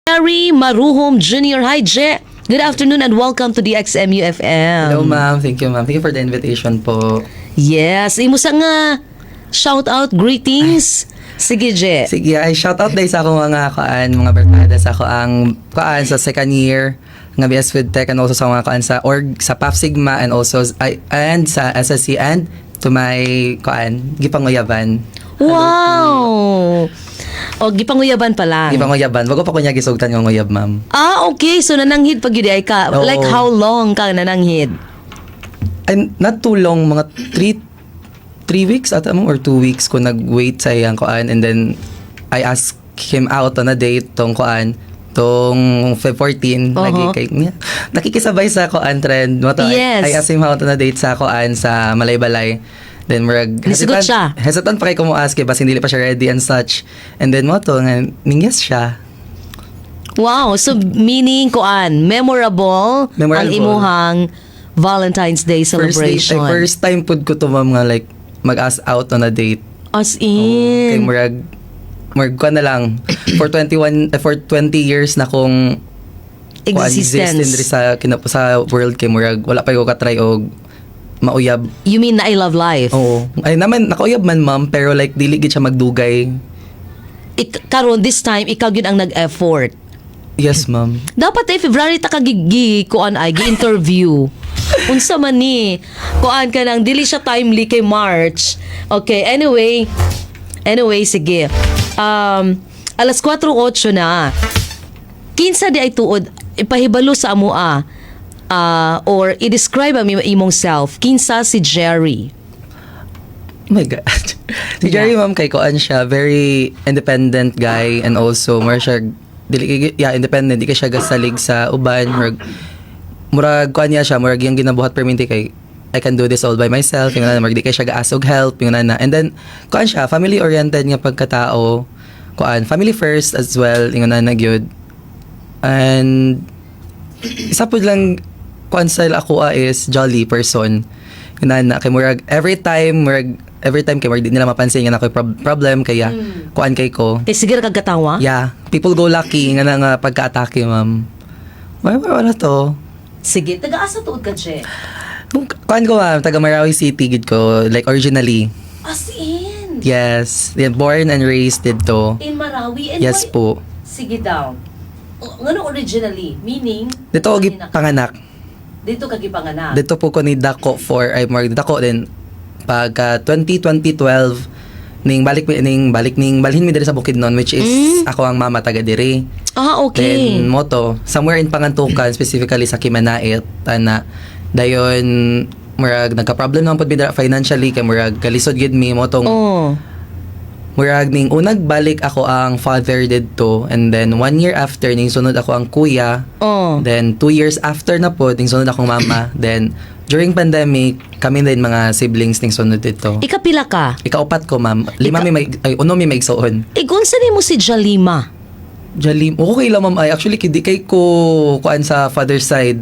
Jerry Maruhom Jr. Hi, Je. Good afternoon and welcome to DXMU FM. Hello, ma'am. Thank you, ma'am. Thank you for the invitation po. Yes, imo sa nga shout out, greetings. Sige, Je. Sige, ay shout out dahil sa akong mga kuan, mga barkada sa ako ang kuan sa second year nga BS Food Tech and also sa mga kuan sa org sa PAF Sigma and also ay, and sa SSC and to my kuan gipanguyaban. Wow. O gipanguyaban pa lang. Gipanguyaban. Bago pa ko niya gisugtan nga nguyab, ma'am. Ah, okay. So nananghid pag gyud ay ka. Oo. Like how long ka nananghid? And not too long, mga 3 weeks ata mo or 2 weeks ko nag-wait sa iyang kuan and then I asked him out on a date tong kuan tong Feb 14. Lagi kay nakikisabay sa kuan trend mo to. I asked him out on a date sa kuan sa Malaybalay, then murag Nisugot siya. Hesitant pa kay ko mo ask kay basin dili pa siya ready and such, and then mo to nga ning-yes siya. Wow. So meaning kuan, memorable, Memorable. ang imuhang Valentine's Day First date, celebration. ay, first time pud ko to, ma'am, nga like mag-ask out on a date. As Kay in. murag kuan na lang for 21 eh, for 20 years na kong kuan, Existence. existing diri sa world kay murag wala pa ko ka-try og mauyab. You mean na I love life? Oo. Ay naman nakauyab man, ma'am, pero like dili gid siya magdugay. Karon this time ikaw gyud ang nag-effort. Yes, ma'am. Dapat eh February ta ka gigi kuan ay gi-interview. Unsa man ni? Kuan ka nang dili siya timely kay March. Okay, anyway. Anyway, sige. Alas 4:08 na. Kinsa di ay tuod ipahibalo sa amoa or i-describe ang imong self. Kinsa si Jerry? Oh my God. Si Jerry, ma'am, kay kuan siya, very independent guy and also more siya dili yeah, independent, di ka siya gasalig sa uban, murag kuan niya siya, murag yung ginabuhat perminti kay "I can do this all by myself," yung na murag di kay siya gaas og help, yung na. And then kuan siya, family oriented nga pagkatao, kuan, family first as well, yung na gyud. And isa pud lang kuan style ako is jolly person. Yun na kay murag every time, murag every time kay murag di nila mapansin nga na problem kaya kuan kay ko. Kay sige ra kag katawa? Yeah, people go lucky nga na nga pagka-atake, ma'am. Wala wala to. Sige, taga-asa tuod ka, Che? Kuan ko, ma'am, taga Marawi City gid ko, like originally. As in? Yes, yeah, born and raised didto. In Marawi? And Yes po. Sige daw. Ngano originally? Meaning? Dito ako gipanganak. Dito ka gipanganak? Dito po ko ni dako for ay more dako din pagka 20 2012 ning balik ning balhin mi diri sa Bukidnon, which is ako ang mama taga diri. Then moto somewhere in Pangantukan, specifically sa Kimanait ana. Dayon murag nagka-problem naman pud mi dira financially kay murag kalisod gid mi motong murag ning unag balik ako ang father didto and then one year after ning sunod ako ang kuya. Then 2 years after na po ning sunod akong mama. Then during pandemic kami din mga siblings ning sunod dito. Ikapila ka? Ikaupat ko, ma'am. Lima mi may ay uno mi may igsuon. Igunsa nimo si Jalima? Jalim. Okay lang, ma'am, ay actually kay di kay ko kuan sa father side.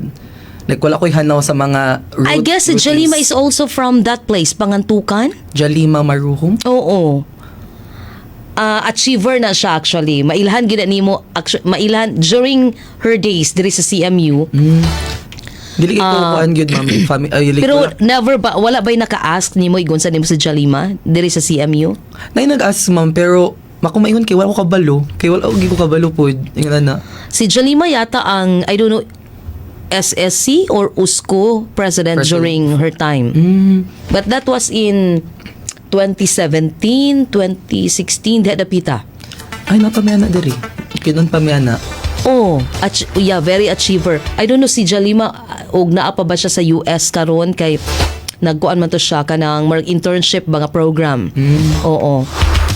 Like wala ko'y hanaw sa mga root, I guess si rootings. Jalima is also from that place, Pangantukan? Jalima Maruhum? Oo. Achiever na siya actually. Mailhan gid na nimo mailhan during her days diri sa CMU. Dili kay ko kuan gyud, ma'am. Ay, dili Pero wala. Never ba wala ba'y naka-ask nimo igunsa nimo si Jalima diri sa CMU? Nay nag-ask, ma'am, pero makumaingon kay wala ko kabalo. Kay wala ko kabalo pod. Ingana na. Si Jalima yata ang, I don't know, SSC or USCO president, President. During her time. But that was in 2017, 2016, diha dapita. Ay, napamiyana diri. Kinon pamiyana. Oh, yeah, very achiever. I don't know si Jalima og naa pa ba siya sa US karon kay nagkuan man to siya kanang marag internship mga program. Oo.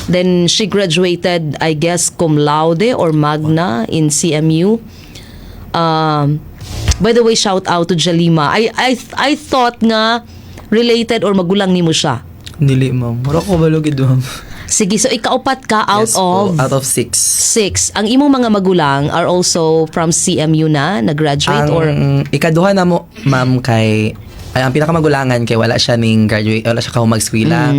Then she graduated, I guess, cum laude or magna in CMU. By the way, shout out to Jalima. I thought nga related or magulang nimo siya. Dili, ma'am. Wala ko kabalo gid, ma'am. Sige, so ikaupat ka out Yes po, of out of six. Six. Ang imong mga magulang are also from CMU na, nag-graduate Ang or ikaduha na mo, ma'am, kay ay, ang pinakamagulangan kay wala siya ning graduate, wala siya kahumag eskwela.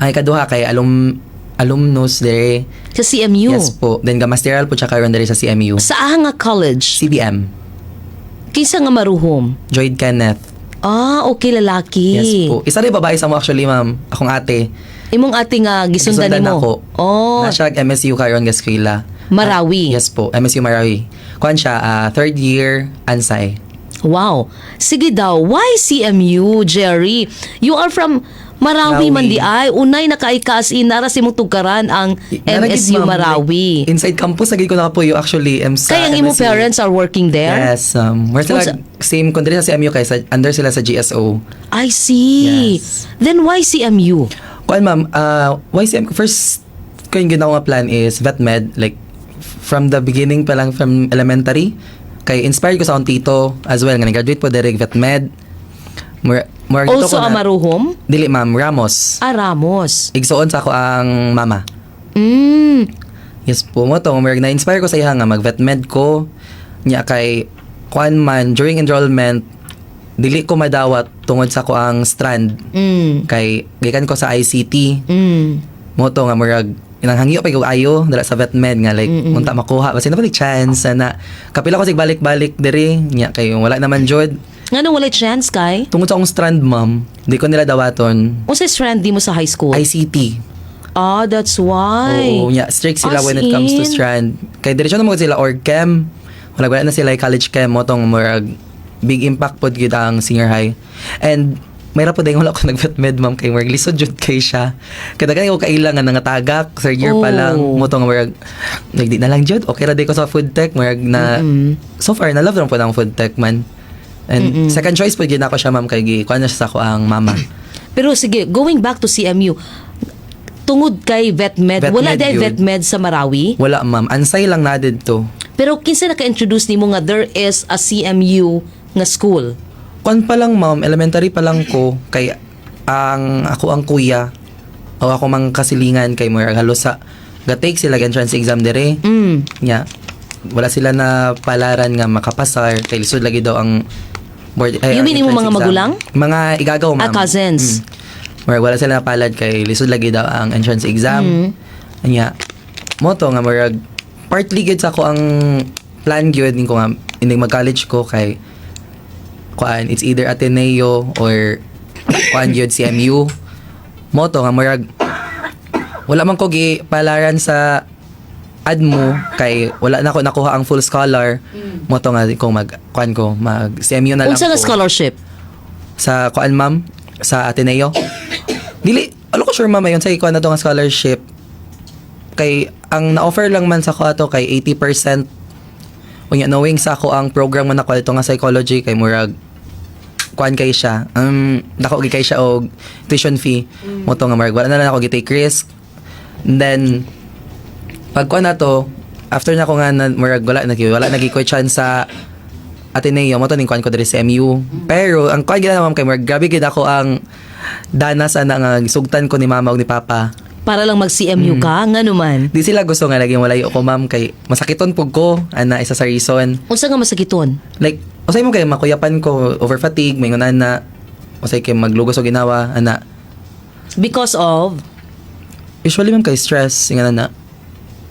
Ang ikaduha kay alum alumnus dire. Sa CMU. Yes po. Then ga-masteral po siya karon dire sa CMU. Sa nga college? CBM. Kinsa nga maruhom? Joyd Kenneth. Ah, okay, lalaki. Yes po. Isa rin babae sa mo actually, ma'am. Akong ate. Imong ate nga gisundan Gisundan nimo. ako. Oh, Na siya MSU karon gaskwela. Marawi. Yes po, MSU Marawi. Kuan siya, third year Ansay. Wow. Sige daw, why CMU, Jerry? You are from Marawi, Marawi. man di ay. Unay nakaikaas in nara si imong tugkaran ang Naragid, MSU ma'am, Marawi. like, inside campus lagi ko nakapuyo actually. Sa Kaya ang imong MSU. parents are working there? Yes, we're sila same kun diri sa CMU kay sa under sila sa GSO. I see. Yes. Then why CMU? Kuan ma'am, YCM first ko yung ginawa nga plan is vet med, like from the beginning pa lang, from elementary, kay inspired ko sa akong tito as well nga nag-graduate po direct vet med. More Also a maruhom? Dili ma'am, Ramos. Ah, Ramos. Igsuon sa ako ang mama. Yes po mo to, murag na-inspire ko sa iya nga mag vet med ko nya kay kuan man during enrollment dili ko madawat tungod sa ko ang strand kay gikan ko sa ICT. Mo to nga murag inang hangyo pa ko ayo dala sa vet med nga like unta makuha basta na chance na kapila ko sig balik-balik diri nya kay wala naman jud. Ngano walay chance kay? Tungod sa akong strand ma'am, di ko nila dawaton. Unsa strand di mo sa high school? ICT. Ah, that's why. Oo, nya strict sila As when it comes to in? strand. Kay diretso na mo sila org chem. Wala wala na sila college chem mo tong murag big impact pod gyud ang senior high. And may ra pod wala ko nag-vet med ma'am kay murag lisod jud kay siya. Kada kay ko kaila nga nangatagak third year pa lang mo tong murag nagdi na lang jud. Okay ra di ko sa food tech murag na so far na love ra po ang food tech man. And second choice pod gyud nako siya ma'am kay gi kuan na siya sa ako ang mama. Pero sige, going back to CMU, tungod kay VetMed, Vet wala Med dahil yun. VetMed sa Marawi? Wala ma'am, ansay lang na didto. Pero kinsa naka-introduce nimo nga there is a CMU nga school? Kwan pa lang ma'am, elementary pa lang ko kay ang ako ang kuya o ako mang kasilingan kay murag halos sa ga-take sila entrance exam dire. Nya wala sila na palaran nga makapasar kay lisod lagi daw ang board ay, You ang mean imong entrance mga exam. magulang? Mga igagaw ma'am. Ah, cousins. Murag wala sila napalad kay lisod lagi daw ang entrance exam. Nya mo to nga murag partly gyud sa ako ang plan gyud ko nga inig mag-college ko kay kuan it's either Ateneo or kuan gyud CMU. Mo to nga murag wala man ko gi palaran sa ADMU kay wala na ko nakuha ang full scholar. Mo to nga ko mag kuan ko mag CMU na lang Unsa nga ko. scholarship? Sa kuan ma'am, sa Ateneo. Dili alo ko sure ma'am ayon sa kuan na to nga scholarship kay ang na-offer lang man sa ko ato kay 80%. Unya knowing sa ako ang program mo na ko ito nga psychology kay murag kuan kay siya dako gi kay siya og tuition fee. Mo to nga murag wala na lang ako gi-take risk. And then pag kuan na to after na ko nga na, murag wala na ko chance sa Ateneo, mo to ning kuan ko diri sa MU. Pero ang kuan gid na ma'am kay murag grabe gid ako ang dana sa na nga sugtan ko ni mama ug ni papa. Para lang mag-CMU ka? Ngano man? Di sila gusto nga lagi malayo ko ma'am kay masakiton pug ko ana isa sa reason. Unsa nga masakiton? Like usay mo kay makuyapan ko over fatigue may na usay kay maglugos og ginawa ana. Because of Usually ma'am kay stress nga na.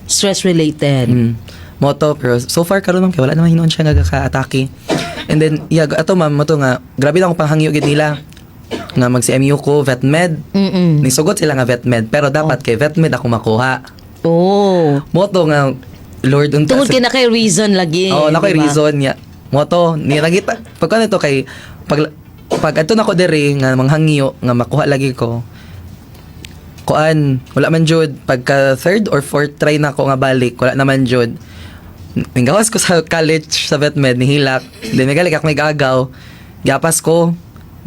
Stress related. Moto pero so far karon ma'am kay wala naman hinuon siya nga ka-atake. And then yeah ato ma'am mo to nga grabe lang akong panghangyo gid nila nga mag CMU ko vet med. Nisugot sila nga vet med pero dapat kay vet med ako makuha. Oh. Mo to nga Lord unta Tungod kay na kay reason lagi. Oo, na ko'y di ba? reason niya. Mo to, ni nagita. Pag ano to kay pag pag adto nako diri nga manghangyo nga makuha lagi ko. Kuan, wala man jud pagka third or fourth try na ko nga balik, wala naman jud. Ninggawas ko sa college sa vetmed nihilak. Then nagalik ako may gagaw. Gapas ko.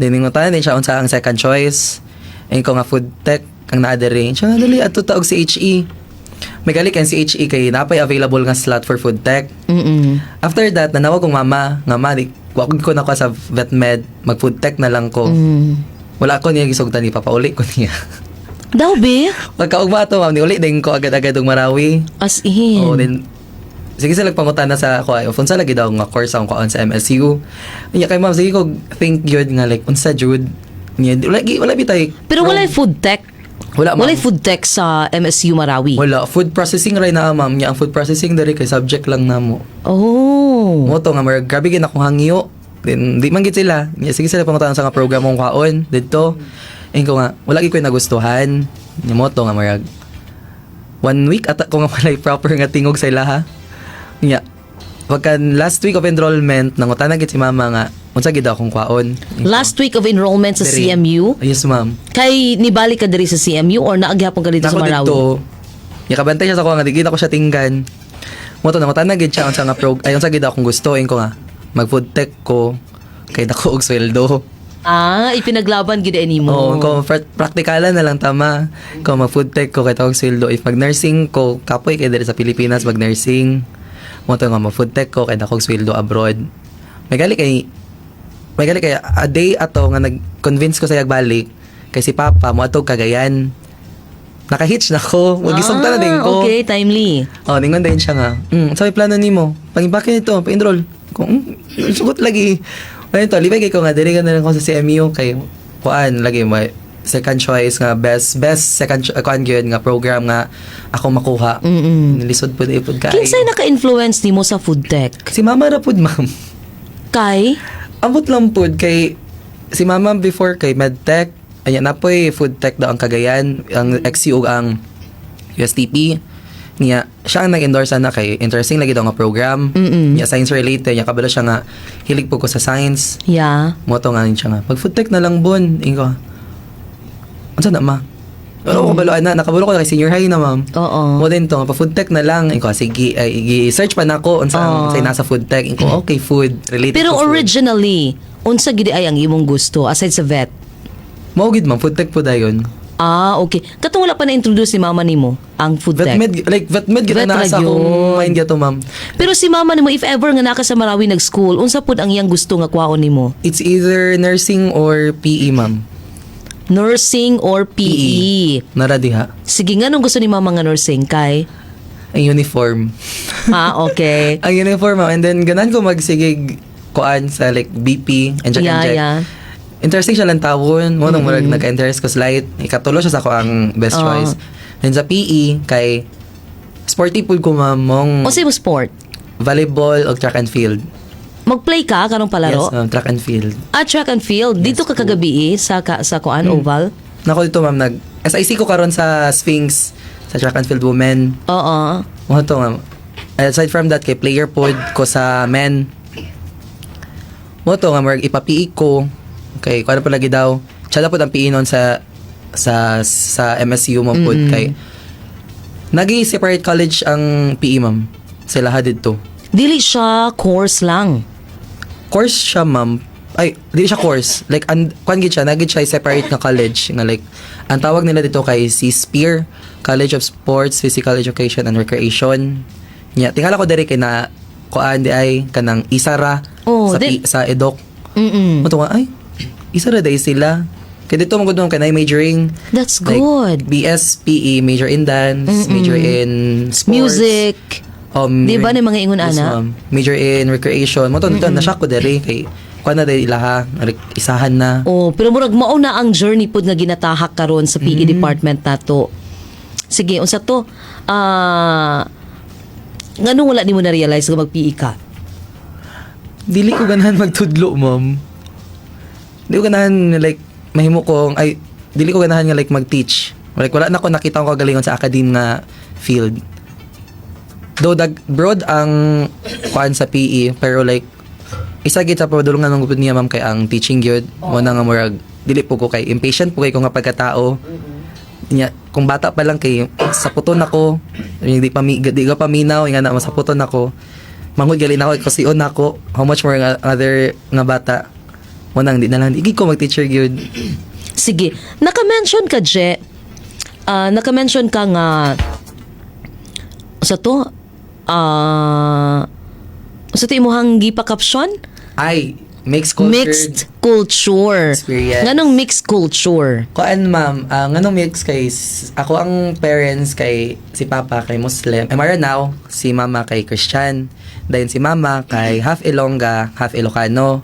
Then ningutan din siya unsa ang second choice. Ayun ko nga food tech ang naa diri. Siya nga dali adto ta og CHE. May galik ang CHE kay napay available nga slot for food tech. After that, nanawag kong mama, nga ma, di, wa ko na ko sa vetmed, mag food tech na lang ko. Wala ko niya gisugtan ni papauli ko niya. Daw be? Pagkaugma ato ma'am, ni uli din ko agad-agad og Marawi. As in. Oo, then sige sila pangutan na sa ako ay unsa lagi daw nga course ang kuan sa MSU. Nya kay ma'am sige ko think yun nga like unsa jud niya wala wala bitay. Pero walay food tech. Wala, ma'am. Walay food tech sa MSU Marawi. Wala, food processing ray na, ma'am. Nya ang food processing diri kay subject lang namo. Oh. Mo to nga murag grabe gid akong hangyo. Then di man gid sila. Nya sige sila pangutan sa nga program mong kaon didto. Ingon ko nga wala gid ko nagustuhan. Nya mo to nga murag one week ata ko nga walay proper nga tingog sa ilaha. Nya pagka last week of enrollment, nangutana gid si mama nga unsa gid akong kwaon. Last week of enrollment sa Diri. CMU. Yes, ma'am. Kay nibalik ka diri sa CMU or naagyapon ka dito sa Nako Marawi? dito. Yakabantay siya sa ko nga di gid ako siya tinggan. Mo to nangutana gid siya unsa nga prog ay unsa gid akong gusto. Ingon ko nga mag food tech ko kay dako og sweldo. Ah, ipinaglaban gid ani mo. Oo, kung praktikalan na lang tama. Kung mag food tech ko kay tawag sweldo, if mag nursing ko kapoy kay diri sa Pilipinas mag nursing. Mo to nga mag food tech ko kay dako og sweldo abroad. May gali kay a day ato nga nag-convince ko sa balik kay si Papa mo atog Cagayan. Naka-hitch na ko. Magisugta na din ko. Ah, okay, timely. Oh, ningon din siya nga. Sabi plano nimo, pang-impake nito, pa-enroll. Kung sugot lagi. Ano to, libay kay ko nga diri ka na lang ko sa CMU kay kuan lagi may second choice nga best best second kuan gyud nga program nga ako makuha. Nilisod pud ipod kay. Kinsay naka-influence nimo sa food tech? Si mama ra pud, ma'am. Kay Ambot lang pud kay si mama before kay medtech, ayan na po'y food tech daw ang Cagayan, ang XU ug ang USTP. Niya, siya ang nag-endorse na kay interesting lagi daw nga program. Niya science related, niya kabalo siya nga hilig po ko sa science. Mo to nga siya nga pag food tech na lang bon, ingo. Unsa na, ma? Ano ko kabalo ana, nakabalo ko kay senior high na, ma'am. Oo. Mo din to, pa food tech na lang. Ingo, sige, ay, i-search pa nako unsa ang unsay nasa food tech. Ingo, okay, food related Pero to food. originally, unsa gid ay ang imong gusto aside sa vet? Mao gid, ma'am, food tech po dayon. Ah, okay. Katong wala pa na-introduce ni mama nimo ang food Vet tech. med, like vet med gid Vet na ra sa akong yun. mind gato, ma'am. Pero si mama nimo, if ever nga naka sa Marawi nag-school, unsa pud ang iyang gusto nga kwaon nimo? It's either nursing or PE, ma'am. Nursing or PE. Nara diha. Sige nga, nung gusto ni mama nga nursing kay? Ang uniform. Ah, okay. Ang uniform, ma'am. And then ganan ko magsigig kuan sa like BP and check and check. Interesting siya lang tawon. Mo nang murag nagka-interest ko sa light. Ikatulo siya sa ako ang best choice. Then sa PE kay sporty pud ko, ma'am, mong Unsa imong sport? Volleyball o track and field. Mag-play ka karong palaro? Yes, ma'am, track and field. Ah, track and field. Dito ka kagabi eh, sa kuan oval. Nako dito, ma'am, nag SIC ko karon sa Sphinx sa track and field women. Oo. Mo to, ma'am. Aside from that kay player pod ko sa men. Mo to nga murag ipa-PE ko kay kuan pa lagi daw. Tsada pod ang PE noon sa MSU mo pod kay nagi separate college ang PE, ma'am. Sila ha didto. Dili siya course lang. Course siya, ma'am. Ay, dili siya course. Like kuan gid siya, nagi siya separate nga college nga like ang tawag nila dito kay si Spear College of Sports, Physical Education and Recreation. Nya, tingala ko diri kay na kuan di ay kanang isara Oh, sa sa edok. Mo to nga, ay, isara dai sila. Kay dito mo gud, ma'am, kay na majoring. That's Like, good. BSPE, major in dance, major in sports. Music. Di ba ni mga ingon Yes, ana? ma'am. Major in recreation. Mo to dito na shock ko diri kay kuan na diri ilaha, like, isahan na. Oh, pero murag mao na ang journey pud nga ginatahak karon sa PE department nato. Sige, unsa to? Ah, nganong wala nimo na-realize nga mag-PE ka? Dili ko ganahan magtudlo, ma'am. Dili ko ganahan like mahimo ko ay dili ko ganahan nga like mag-teach. Like wala na ko nakita ko kagalingon sa academe nga field. Though dag broad ang kuan sa PE pero like isa gid sa padulungan ng gupod niya, ma'am, kay ang teaching gyud mo na nga murag dili po ko kay impatient po kay ko nga pagkatao. Nya, kung bata pa lang kay saputon ako, hindi pa mi, di ka paminaw nga na masaputon ako. Mangod gali na ako kasi on ako, how much more nga other nga bata. Mo nang di na lang di gid ko mag-teacher gyud. Sige, naka-mention ka, Je. Ah, naka-mention ka nga sa to sa to imuhang gipa-caption? Ay, mixed culture. Mixed culture. Experience. Nganong mixed culture? Kuan, ma'am, ang anong mix kay ako ang parents kay si papa kay Muslim, ay Maranao, si mama kay Christian. Then si mama kay half Ilongga, half Ilocano.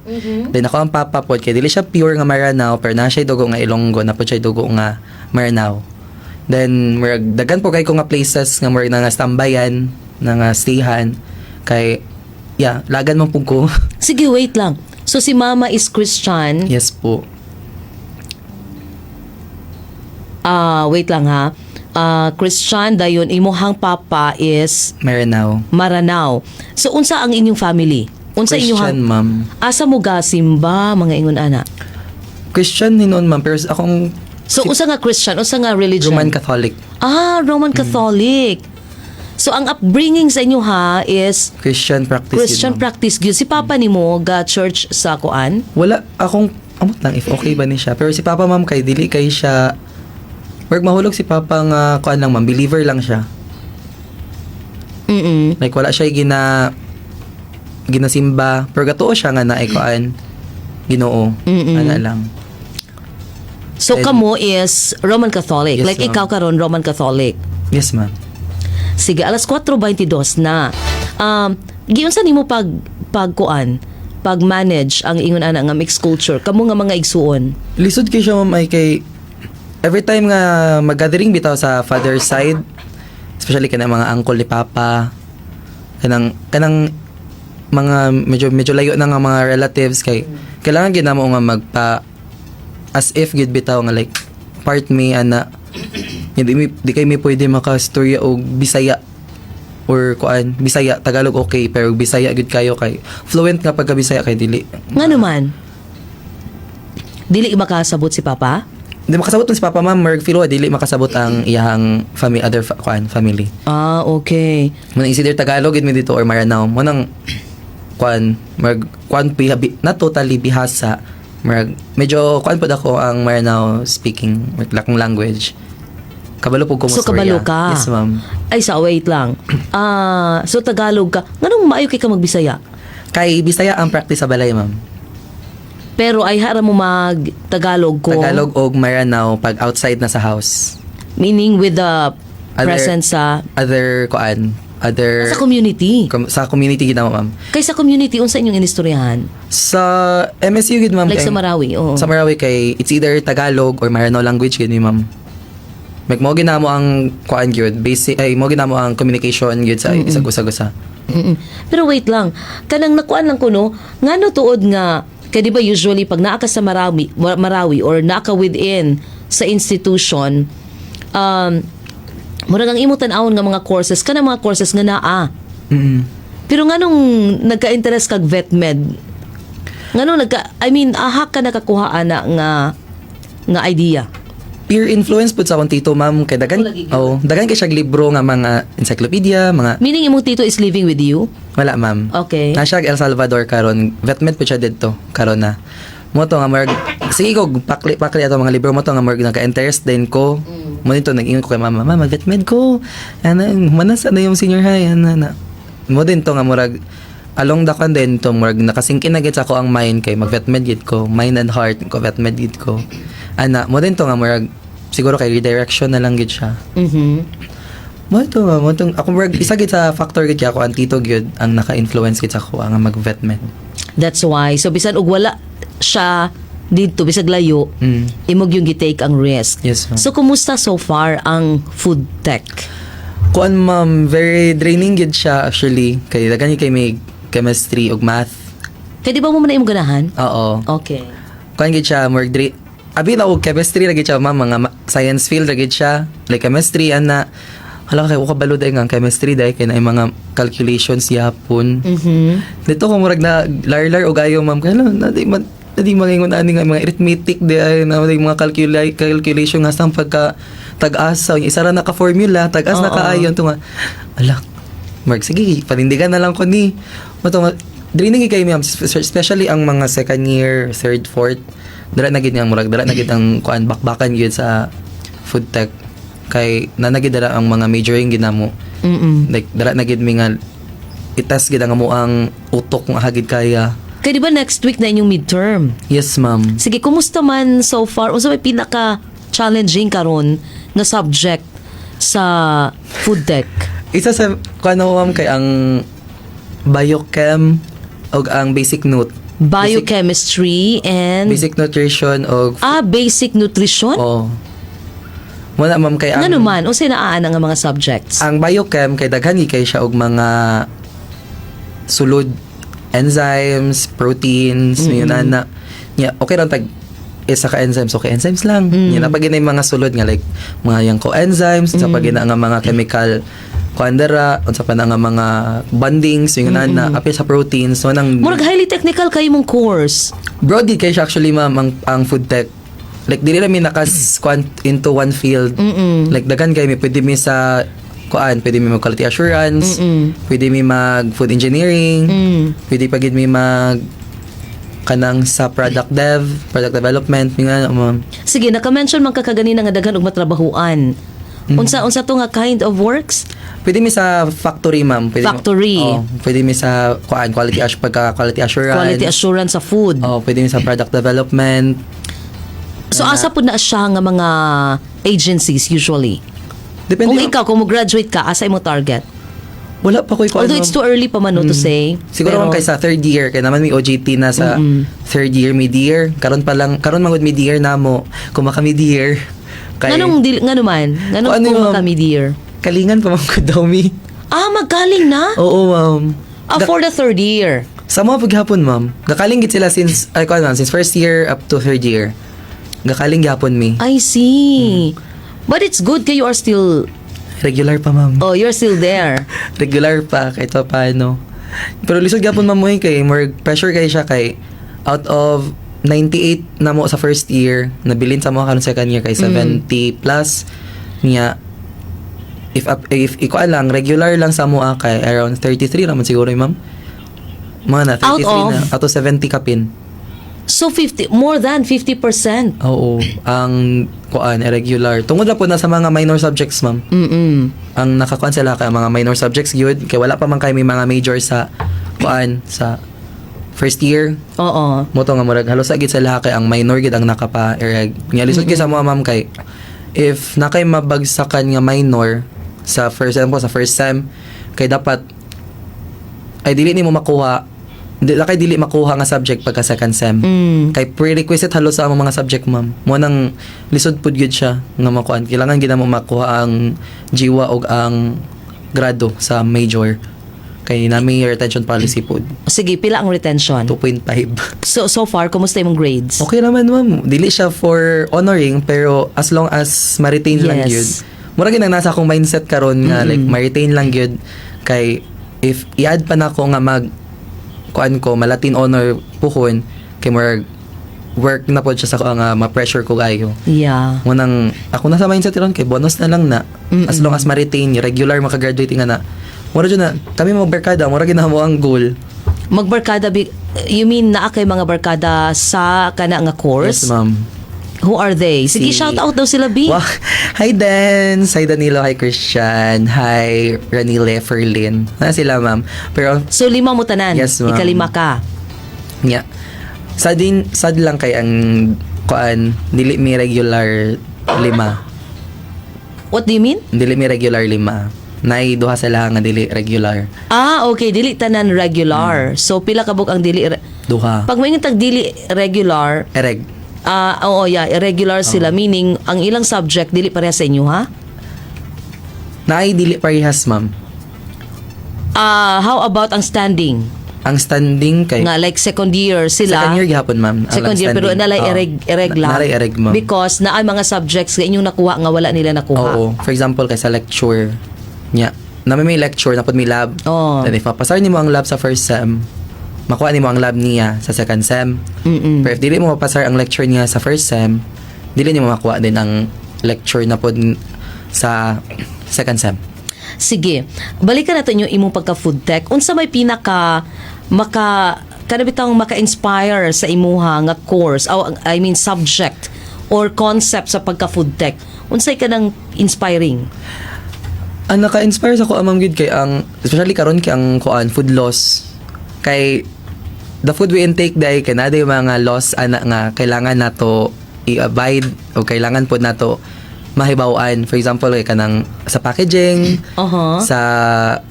Then ako ang papa pod kay dili siya pure nga Maranao pero naa siya dugo nga Ilonggo, na pod siya dugo nga Maranao. Then murag daghan po kay ko nga places nga murag nga stambayan, na nga stayhan kay, yeah, lagan man pud ko. Sige, wait lang. So si mama is Christian. Yes po. Ah, wait lang ha. Ah, Christian dayon imuhang papa is Maranao. Maranao. So unsa ang inyong family? Unsa Christian, inyong ma'am. Asa mo gasimba mga ingon ana? Christian hinuon, ma'am, pero akong So unsa nga Christian? Unsa nga religion? Roman Catholic. Ah, Roman Catholic. So ang upbringing sa inyo ha is Christian practice yun, Christian ma'am. practice gyud. Si papa nimo ga church sa kuan? Wala akong amot lang if okay ba ni siya. Pero si Papa, ma'am, kay dili kay siya. Murag mahulog si Papa nga kuan lang, ma'am, believer lang siya. Like wala siya ginasimba pero gatuo siya nga naay kuan, Ginoo. Ana lang. So kamo is Roman Catholic. Yes, Like ma'am. ikaw karon Roman Catholic. Yes, ma'am. Sige, alas 4:22 na. Giunsa nimo pag pagkuan, pag-manage ang ingon ana nga mixed culture kamo nga mga igsuon? Lisod kay siya, ma'am, ay kay every time nga mag-gathering bitaw sa father side, especially kanang mga uncle ni Papa, kanang mga medyo medyo layo na nga mga relatives, kay kailangan gid namo nga magpa as if gid bitaw nga like part me ana. Hindi mi di kay mi pwede makastorya og Bisaya or kuan Bisaya. Tagalog okay, pero Bisaya gid kayo kay fluent nga pagka Bisaya kay dili. Nga naman? Dili makasabot si Papa? Hindi makasabot man si Papa, ma'am. Merg feel dili makasabot ang iyahang family, other kuan family. Ah, okay. Muna is either Tagalog gid mi dito or Maranao. Mo nang kuan merg kuan not totally bihasa. Merg medyo kuan pud ako ang Maranao speaking, merg lakong language. Kabalo pud ko mo So kabalo storya. ka? Yes, ma'am. Ay sa wait lang. Ah, so Tagalog ka. Nganong maayo kay ka magbisaya? Kay Bisaya ang practice sa balay, ma'am. Pero ay hara mo mag Tagalog ko. Tagalog og Maranao pag outside na sa house. Meaning with the presence sa Other kuan, other sa community. Sa community gid na, ma'am. Kay sa community unsa inyong inistoryahan? Sa MSU gid, ma'am. Like sa Marawi, oo. Sa Marawi kay it's either Tagalog or Maranao language gid mi, ma'am. Like mo ginamo ang kuan gyud, basic ay mo ginamo ang communication gyud sa isag usa-usa. Pero wait lang, kanang nakuan lang ko no, ngano tuod nga kay di ba usually pag naa ka sa Marawi or naa ka within sa institution, murag ang imo tan-awon nga mga courses kanang mga courses nga naa. Pero nganong nagka-interest kag vet med? Nganong nagka I mean, aha ka nakakuha ana nga nga idea? Peer influence pud sa akong tito, ma'am, kay dagan Wala gid. oh, dagan kay siya libro nga mga encyclopedia, mga Meaning imong tito is living with you? Wala, ma'am. Okay. Naa siya El Salvador karon, vetmed po siya didto karon na. Mo to nga marg sige ko pakli pakli ato mga libro mo to nga marg nagka-interest din ko. Mo nito nag-ingon ko kay mama, "Mama, vetmed ko." Ana, manas na yung senior high ana na. Mo din to nga murag along the kwan din to murag nakasingkin na gid sa ako ang mind kay mag vetmed gid ko, mind and heart ko vetmed gid ko. Ana, mo din to nga murag siguro kay redirection na lang gid siya. Mo ito, mo itong, ako murag, isa gid sa factor gid kay ako ang tito gyud ang naka-influence gid sa ako ang mag-vetmed. That's why. So bisan og wala siya didto bisag layo, imog yung gi-take ang risk. Yes, ma'am. So kumusta so far ang food tech? Kuan, ma'am, very draining gid siya actually. Kay daghan kay may chemistry ug math. Kay di ba mo man na imong ganahan? Oo. Okay. Kuan gid siya, murag abi na og chemistry ra gid siya, ma'am, mga science field ra gid siya. Like chemistry ana. Hala kay ko kabalo dai nga ang chemistry dai kay naay mga calculations yapon. Dito ko murag na larlar og ayo, ma'am, kay na di man na di mangingon ani nga mga arithmetic di ay na di mga calculation nga sa pagka tag-asa isa ra naka formula tag-as na kaayon to nga ala Mark, sige panindigan na lang ko ni mo to nga draining kay ma'am, especially ang mga second year, third, fourth, dara na gid ang murag dara na gid ang kuan bakbakan gyud sa food tech kay nanagid dara ang mga majoring ginamo. Like dara na gid mi nga i-test gid ang amo ang utok kung aha gid kaya. Kay di ba next week na inyong midterm? Yes, ma'am. Sige, kumusta man so far? Unsa may pinaka challenging karon nga subject sa food tech? Isa sa kuan ako, ma'am, kay ang biochem og ang basic note. Biochemistry and Basic nutrition og Ah, basic nutrition? Oh. Wala, ma'am, kay ang Ngano man, unsay naa ana nga mga subjects? Ang biochem kay daghan gyud kay siya og mga sulod, enzymes, proteins, yun na. Nya okay lang tag isa ka enzymes, okay, enzymes lang. Nya na pag yung mga sulod nga like mga yung coenzymes, sa pag nga mga chemical kuandara, unsa pa na nga mga bondings, yung na apil sa proteins, so nang Murag highly technical kay imong course. Broad gid kay siya actually, ma'am, ang food tech. Like dili ra mi nakas kuan into one field. Like daghan kay mi, pwede mi sa kuan, pwede mi mag quality assurance, pwede mi mag food engineering, pwede pa gid mi mag kanang sa product dev, product development, mi nga ma'am. Sige, naka-mention man ka kaganina nga daghan og matrabahuan. Unsa to nga kind of works? Pwede mi sa factory, ma'am. Pwede Factory. Oh, pwede mi sa kuan, pagka quality assurance. Quality assurance sa food. Oh, pwede mi sa product development. So asa pud na siya nga mga agencies usually? Depende. Kung ikaw, kung mo-graduate ka, asa imong target? Wala pa ko ikaw. Although it's too early pa man, no, to say. Siguro ma'am kay sa third year kay naman may OJT na sa third year, mid year. Karon pa lang, karon mangud mid year namo kung maka mid year kay Nganong dili ngano man? Nganong Kung ano kung yun, maka mid-year? Kalingan pa man ko daw mi. Ah, magaling na? Oo, ma'am. Ah, for the third year. Sa mga paghapon, ma'am. Gakaling gid sila since ay kuan, ma'am, since first year up to third year. Gakaling gyapon mi. I see. But it's good kay you are still Regular pa, ma'am. Oh, you're still there. Regular pa kahit pa paano. Pero lisod gyapon, ma'am, mo eh, kay more pressure kay siya kay out of 98 na mo sa first year, nabilin sa mga karon second year kay 70 plus niya. If iko lang regular lang sa mo kay around 33 raman siguro eh, ma'am. Mga na 33 Out of? Na out of 70 kapin. So 50, more than 50%. Oo, ang kuan irregular. Tungod na po na sa mga minor subjects, ma'am. Ang nakakuan sila kay mga minor subjects gyud kay wala pa man kay may mga major sa kuan sa first year. Oo. Mo to nga murag halos sa gid sila kay ang minor gid ang nakapa-irreg. Nga lisod gyud sa mga, ma'am, kay if nakay mabagsakan nga minor sa first sem po, sa first sem, kay dapat ay dili nimo makuha, di kay dili makuha nga subject pagka second sem. Kay prerequisite halos sa among mga subject, ma'am. Mo nang lisod pud gyud siya nga makuan. Kailangan gid na mo makuha ang jiwa og ang grado sa major. Kay nami retention policy pud. Sige, pila ang retention? 2.5. So far, kumusta imong grades? Okay naman, ma'am. Dili siya for honoring pero as long as ma-retain lang gyud. Mura gyud ang nasa akong mindset karon nga like ma-retain lang gyud kay if i-add pa nako nga mag kuan ko ma-Latin honor puhon kay murag work na pod siya sa ko nga ma-pressure ko kayo. Munang ako nasa mindset ron kay bonus na lang na as long as ma-retain regular makagraduate nga na. Mura jud na kami mo barkada, mura gyud na mo ang goal. Magbarkada, you mean naa kay mga barkada sa kana nga course? Yes, ma'am. Who are they? Sige, shout out daw sila, B. Wow. Hi, Dance! Hi, Danilo. Hi, Christian. Hi, Ranile, Ferlin. Na sila, ma'am. Pero, So lima mo tanan. Yes, ma'am. Ikalima ka. Yeah. Sad din, sad lang kay ang kuan, dili mi regular lima. What do you mean? Dili mi regular lima. Nay duha sila nga dili regular. Ah, okay. Dili tanan regular. So pila ka buok ang dili Duha. Pag may tag dili regular, Ereg. ah, oo, yeah, irregular sila, meaning ang ilang subject dili pareha sa inyo, ha? Naay dili parehas, ma'am. Ah, how about ang standing? Ang standing kay Nga like second year sila. Second year gihapon, ma'am. Ang Second year pero standing. nalay Oo. irreg lang. Nalay irreg, ma'am. Because naay mga subjects nga inyong nakuha nga wala nila nakuha. Oo. For example, kay sa lecture niya. Nami may lecture na pud may lab. Oo. Then if mapasar nimo ang lab sa first sem, makuha nimo ang lab niya sa second sem. Pero if dili mo mapasar ang lecture niya sa first sem, dili nimo makuha din ang lecture na pod sa second sem. Sige. Balikan natin yung imong pagka food tech. Unsa may pinaka maka kana bitawng maka-inspire sa imuha nga course, oh, I mean subject or concept sa pagka food tech? Unsay kanang inspiring? Ang naka-inspire sa ko, ma'am, gid kay ang especially karon kay ang kuan food loss, kay the food we intake dai kay naa mga loss ana nga kailangan nato i-abide o kailangan pod nato mahibaw-an. For example, kay kanang sa packaging, sa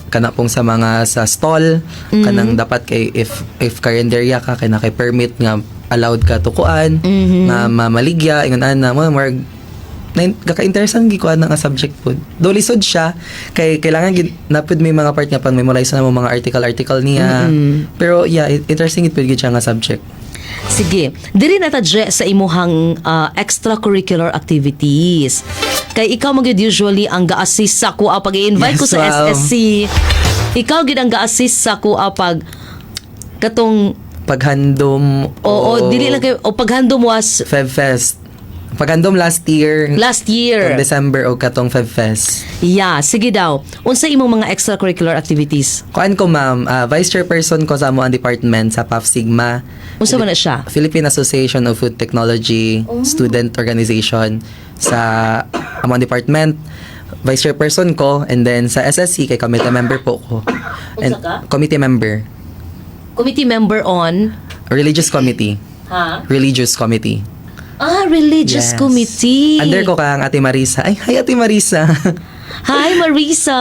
kana pong sa mga sa stall, kanang dapat kay if karinderya ka kay na kay permit nga allowed ka tukuan nga mamaligya ingon ana mo more. kaka-interesan gi ko ana nga subject pud. Do lisod siya kay kailangan gid napud may mga part nga pang memorize na mo mga article article niya. Pero yeah, interesting it pud gid siya nga subject. Sige, diri na ta, Je, sa imuhang extracurricular activities. Kay ikaw man gyud usually ang ga-assist sa akoa pag i-invite ko Yes, sa ma'am. SSC. Ikaw gid ang ga-assist sa akoa pag katong Paghandom. Oo, dili lang kayo o paghandom was Feb Fest. Paghandom last year. Last year. Katong December o katong Feb Fest. Yeah, sige daw. Unsa imong mga extracurricular activities? Kuan ko, ma'am, vice chairperson ko sa among department sa PAF Sigma. Unsa man na siya? Philippine Association of Food Technology Student Organization sa among department. Vice chairperson ko and then sa SSC kay committee member po ko. And Unsa ka? committee member. Committee member on Religious committee. Ha? Religious committee. Ah, religious Yes. committee. Under ko kang Ate Marisa. Ay, hi, Ate Marisa. Hi, Marisa.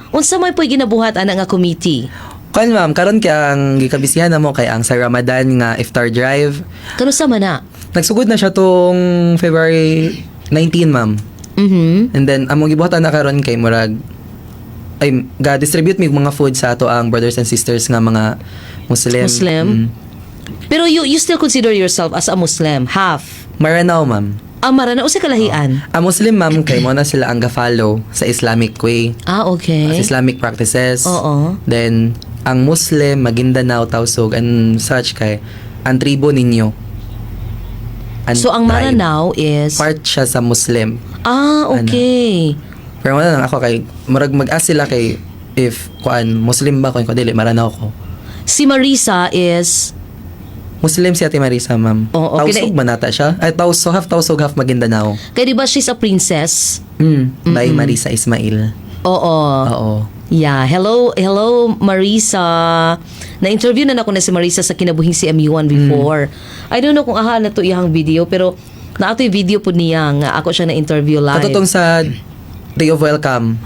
Unsa may po'y ginabuhat ana nga committee? Kuan, ma'am, karon kay ang gikabisihan na mo kay ang sa Ramadan nga iftar drive. Kanusa man na? Nagsugod na siya tong February 19, ma'am. And then among gibuhatan na karon kay murag ay ga-distribute mig mga food sa ato ang brothers and sisters nga mga Muslim. Muslim? Mm. Pero you still consider yourself as a Muslim, half? Maranao, ma'am. Ah, Maranao, usa kalahian. Ang Muslim, ma'am, kay mo na sila ang ga-follow sa Islamic way. Sa Islamic practices. Then ang Muslim, Maguindanao, Tausug and such kay ang tribo ninyo. Ang So ang tribe. Maranao is Part siya sa Muslim. Ah, okay. Pero wala lang ako kay murag mag-ask sila kay if kuan Muslim ba ko, kung dili, Maranao ko. Si Marisa is Muslim si Ate Marisa, ma'am. Oo, okay. Tausug man nata siya. Ay, Tausug, half Tausug, half Maguindanao. Kay di ba she's a princess? By Marisa Ismail. Oo. Oo. Yeah, hello, hello, Marisa. Na-interview na nako na si Marisa sa Kinabuhing CMU1 before. I don't know kung aha na to iyang video, pero naatoy video po niya nga ako siya na-interview live. Katutong sa Day of Welcome.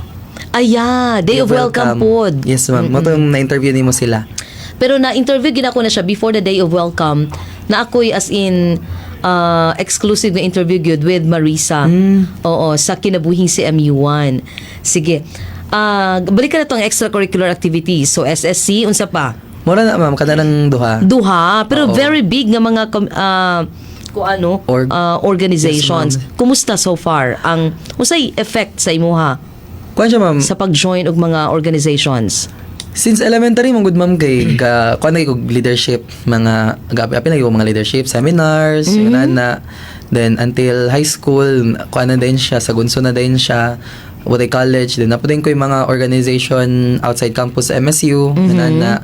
Ay, yeah, Day of Welcome pod. Yes, ma'am. Mo tong na-interview nimo sila. Pero na-interview gid ako na siya before the Day of Welcome na ako'y as in exclusive na interview gyud with Marisa. Oo, sa Kinabuhing CMU1. Sige. Ah, balik ka na tong extracurricular activities. So SSC, unsa pa? Mura na, ma'am, kanang duha. Duha, pero Oo. very big nga mga kung ano, organizations. Yes, ma'am. Kumusta so far ang unsay effect sa imuha Kuan siya, ma'am. sa pag-join og mga organizations? Since elementary mong good, ma'am, kay ga kuan na kog leadership mga gabi apil na mga leadership seminars yun na. Then until high school, kuan na din siya sa gunso na din siya what college, then napo din ko yung mga organization outside campus sa MSU na.